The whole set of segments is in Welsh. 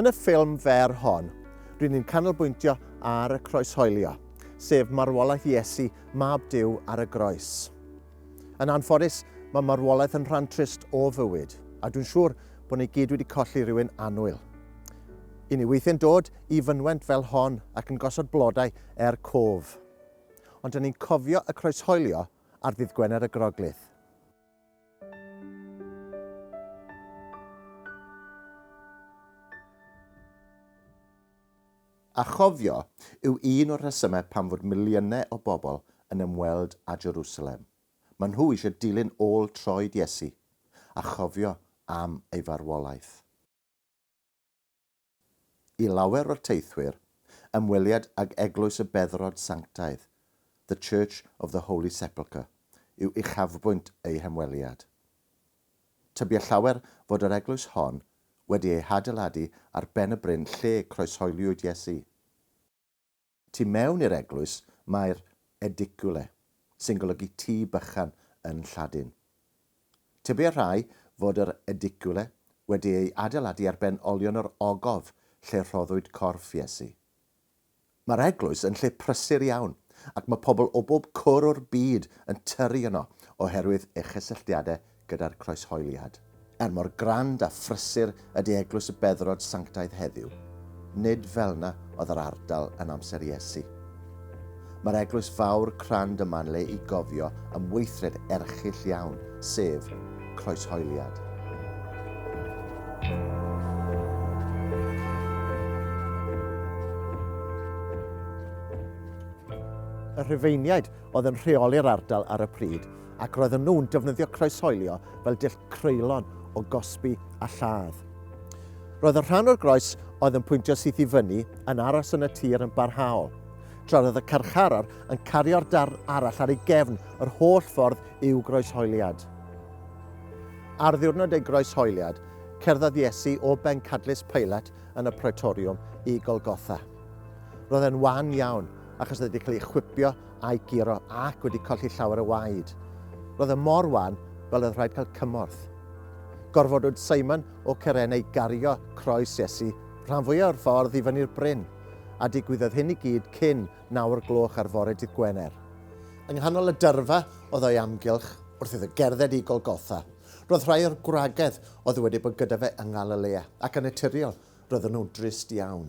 Yn y ffilm fer hon, rydyn ni'n canolbwyntio ar y croeshoelio, sef marwolaeth Iesu, Mab Duw, ar y groes. Yn anffodus, mae marwolaeth yn rhan trist o fywyd, a dwi'n siŵr bod ni gyd wedi colli rhywun annwyl. I ni weithiau'n dod i fynwent fel hon ac yn gosod blodau er cof. Ond dyn ni'n cofio y croeshoelio ar ddydd Gwener y Groglith. A chofio yw un o'r rhesymau pam fod miliynau o bobl yn ymweld â Jerusalem. Maen nhw eisiau dilyn ôl troed Iesu a chofio am ei farwolaeth. I lawer o'r teithwyr, ymweliad ag Eglwys y Beddrod Sanctaidd, The Church of the Holy Sepulchre, yw uchafbwynt eu hymweliad. Tybia llawer fod yr eglwys hon wedi ei hadeiladu ar ben y bryn lle croeshoeliwyd Iesu. Tu mewn i'r eglwys mae'r edicule, sy'n golygu tŷ bychan yn Lladin. Tybia rhai fod yr edicule wedi ei adeiladu ar ben olion yr ogof lle rhoddwyd corff Iesu. Mae'r eglwys yn lle prysur iawn, ac mae pobl o bob cwr o'r byd yn tyrru yno oherwydd ei chysylltiadau gyda'r croeshoeliad. Er mor grand a phrysur ydy Eglwys y Beddrod Sanctaidd heddiw, nid fel'na oedd yr ardal yn amser Iesu. Mae'r eglwys fawr crand yma'n le i gofio am weithred erchyll iawn, sef croeshoeliad. Y Rhufeiniaid oedd yn rheoli'r ardal ar y pryd, ac roedden nhw'n defnyddio croeshoelio fel dull creulon o gosbi a lladd. Roedd y rhan o'r groes oedd yn pwyntio syth i fyny yn aros yn y tir yn barhaol, tra roedd y carcharor yn cario'r darn arall ar ei gefn yr holl ffordd i'w groeshoeliad. Ar ddiwrnod ei groeshoeliad, cerddodd Iesu o bencadlys Pilat yn y Praetoriwm i Golgotha. Roedd e'n wan iawn, achos oedd wedi cael ei chwipio a'i guro ac wedi colli llawer o waed. Roedd e mor wan fel oedd rhaid cael cymorth. Gorfodwyd Simon o Cyrene i gario croes Iesu rhan fwyaf o'r ffordd i fyny'r bryn, a digwyddodd hyn i gyd cyn naw'r gloch ar fore dydd Gwener. Yng nghanol y dyrfa oedd o'i amgylch wrth iddo gerdded i Golgotha, roedd rhai o'r gwragedd oedd wedi bod gyda fe yng Ngalilea, ac yn naturiol, roedden nhw'n drist iawn.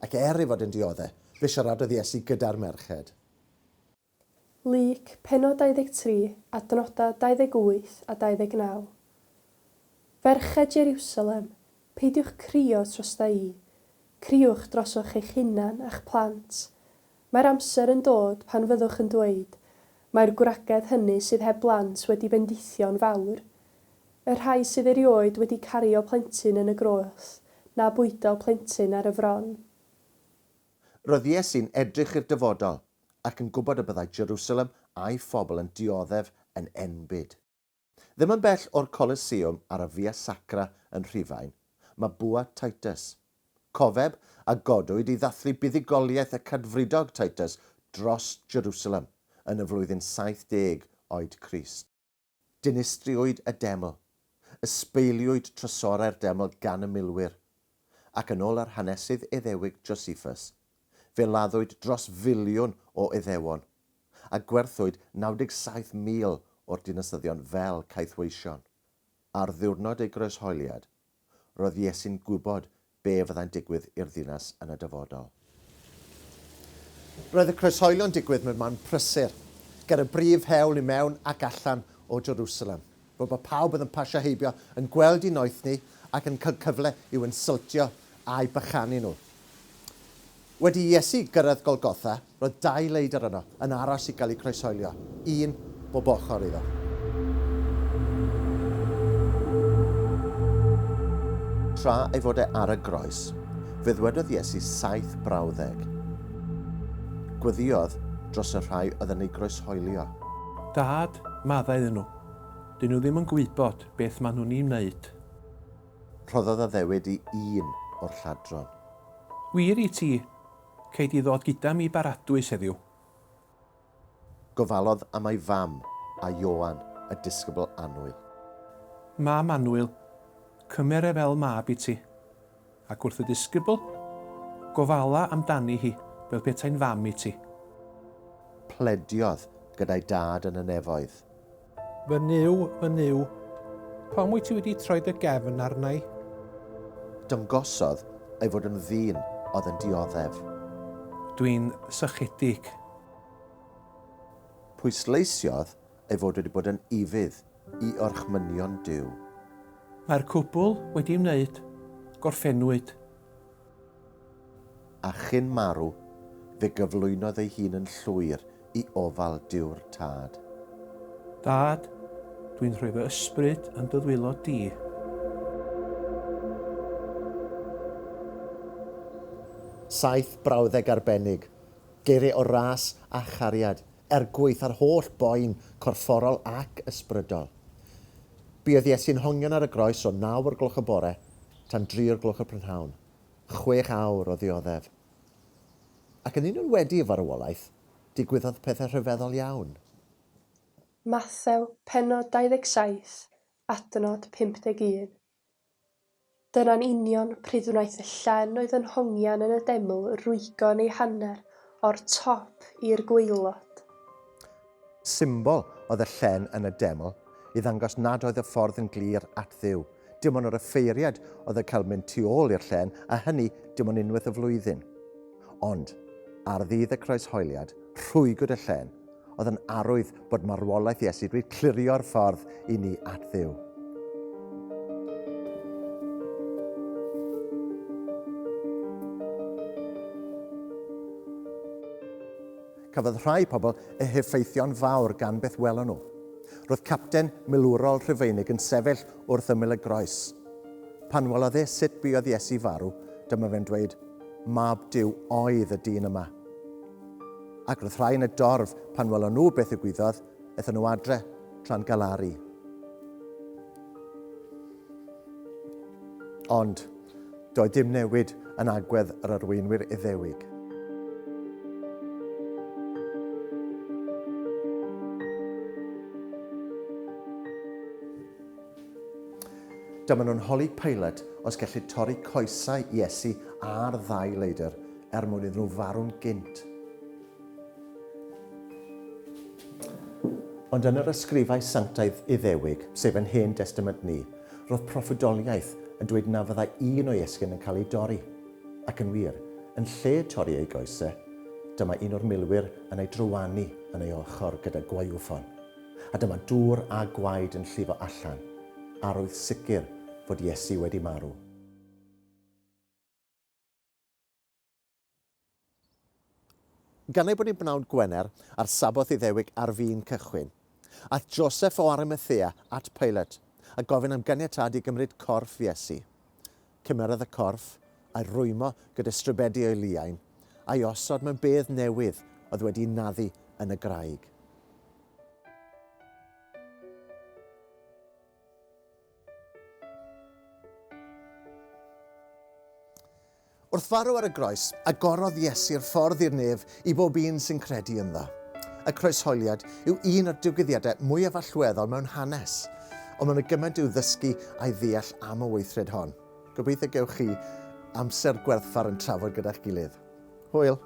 Ac er ei fod yn diodde', fe siaradodd Iesu gyda'r merched. Luc, pennod 23, adnodau 28 a 29. Ferched Jeriwsalem, peidiwch crio trosta i, criwch drosoch eich hunan a'ch plant. Mae'r amser yn dod pan fyddwch yn dweud, 'Mae'r gwragedd hynny sydd heb blant wedi bendithio'n fawr. Y rhai sydd erioed wedi cario plentyn yn y groth, na bwydo plentyn ar y fron. Roedd Iesu'n edrych i'r dyfodol ac yn gwybod y byddai Jerusalem a'i phobl yn dioddef yn enbyd. Ddim yn bell o'r Coliseum ar y Via Sacra yn Rhufain, mae Bwa Titus, cofeb a godwyd i ddathlu buddugoliaeth y Cadfridog Titus dros Jerusalem yn y flwyddyn 70 Oed Crist. Dinistriwyd y deml, ysbeiliwyd trysorau'r deml gan y milwyr, ac yn ôl yr hanesydd Iddewig Josephus, fe laddwyd dros filiwn o Iddewon, a gwerthwyd 97,000 o'r dinasyddion fel caethweision. Ar ddiwrnod ei groeshoeliad, Roedd Iesu'n gwybod be fyddai'n digwydd i'r ddinas yn y dyfodol. Roedd y croeshoelio'n digwydd mewn man prysur, ger y brif hewl i mewn ac allan o Jerusalem, fel bod pawb oedd yn pasio heibio yn gweld eu noethni ac yn cael cyfle i'w insyltio a'u bychanu nhw. Wedi i Iesu gyrraedd Golgotha, roedd dau leidr yno yn aros i gael eu croeshoelio, un bob ochr iddo. Tra ei fod e ar y groes, fe ddwedodd Iesu saith brawddeg. Gweddïodd dros y rhai oedd yn ei groeshoelio. Dad, maddau iddyn nhw. Dyn nhw ddim yn gwybod beth maen nhw'n ei wneud. Rhoddodd addewid i un o'r lladron. Wir i ti, cei di ddod gyda mi i Baradwys heddiw. Gofalodd am ei fam a Ioan, y disgybl annwyl. Mam annwyl, cymer e fel mab i ti. Ac wrth y disgybl, Gofala amdani hi fel petai'n fam i ti. Plediodd gyda'i dad yn y nefoedd. Fy Nuw, fy Nuw, pam wyt ti wedi troi dy gefn arna i? Dangosodd ei fod yn ddyn oedd yn dioddef. Dwi'n sychedig. Pwysleisiodd ei fod wedi bod yn ufudd i orchmynion Duw. Mae'r cwbl wedi'i wneud. Gorffennwyd. A chyn marw, fe gyflwynodd ei hun yn llwyr i ofal Duw'r Tad. Dad, dwi'n rhoi fy ysbryd yn dy ddwylo di. Saith brawddeg arbennig, geiriau o ras a chariad, er gwaetha'r holl boen corfforol ac ysbrydol. Buodd Iesu'n hongian ar y groes o naw o'r gloch y bore tan dri o'r gloch y prynhawn, chwech awr o ddioddef. Ac yn union wedi y farwolaeth, digwyddodd pethau rhyfeddol iawn. Mathew, pennod 27, adnod 51. Dyna'n union pryd wnaeth y llen oedd yn hongian yn y deml rwygo yn ei hanner o'r top i'r gwaelod. Symbol oedd y llen yn y deml i ddangos nad oedd y ffordd yn glir at Dduw. Dim ond yr offeiriad oedd yn cael mynd tu ôl i'r llen, a hynny dim ond unwaith y flwyddyn. Ond, ar ddydd y croeshoeliad, rhwygwyd y llen, oedd yn arwydd bod marwolaeth Iesu wedi clirio'r ffordd i ni at Dduw. Cafodd rhai pobl eu heffeithio'n fawr gan beth welon nhw. Roedd capten milwrol Rhufeinig yn sefyll wrth ymyl y groes. Pan welodd e sut buodd Iesu farw, dyma fe'n dweud, Mab Duw oedd y dyn yma. Ac roedd rhai yn y dorf, pan welon nhw beth ddigwyddodd, aethon nhw adre, tra'n galaru. Ond, doedd dim newid yn agwedd yr arweinwyr Iddewig. Dyma nhw'n holi Pilate os gellid torri coesau Iesu a'r ddau leidr er mwyn iddyn nhw farw'n gynt. Ond yn yr ysgrifau sanctaidd Iddewig, sef yn Hen Destament ni, roedd proffwydoliaeth yn dweud na fyddai un o'i esgyrn yn cael ei dorri. Ac yn wir, yn lle torri ei goesau, dyma un o'r milwyr yn ei drywanu yn ei ochr gyda gwaywffon. A dyma dŵr a gwaed yn llifo allan, arwydd sicr fod Iesu wedi marw. Gan ei bod hi'n bnawn Gwener a'r Saboth Iddewig ar fin cychwyn, aeth Joseff o Arimathea at Pilate a gofyn am ganiatâd i gymryd corff Iesu. Cymerodd y corff, a'i rwymo gyda stribedi o'i liain, a'i osod mewn bedd newydd oedd wedi'i naddu yn y graig. Wrth farw ar y groes, agorodd Iesu'r ffordd i'r nef i bob un sy'n credu ynddo. Y croeshoeliad yw un o'r digwyddiadau mwyaf allweddol mewn hanes, ond mae yna gymaint i'w ddysgu a'i ddeall am y weithred hon. Gobeithio gewch chi amser gwerthfawr yn trafod gyda'ch gilydd. Hwyl!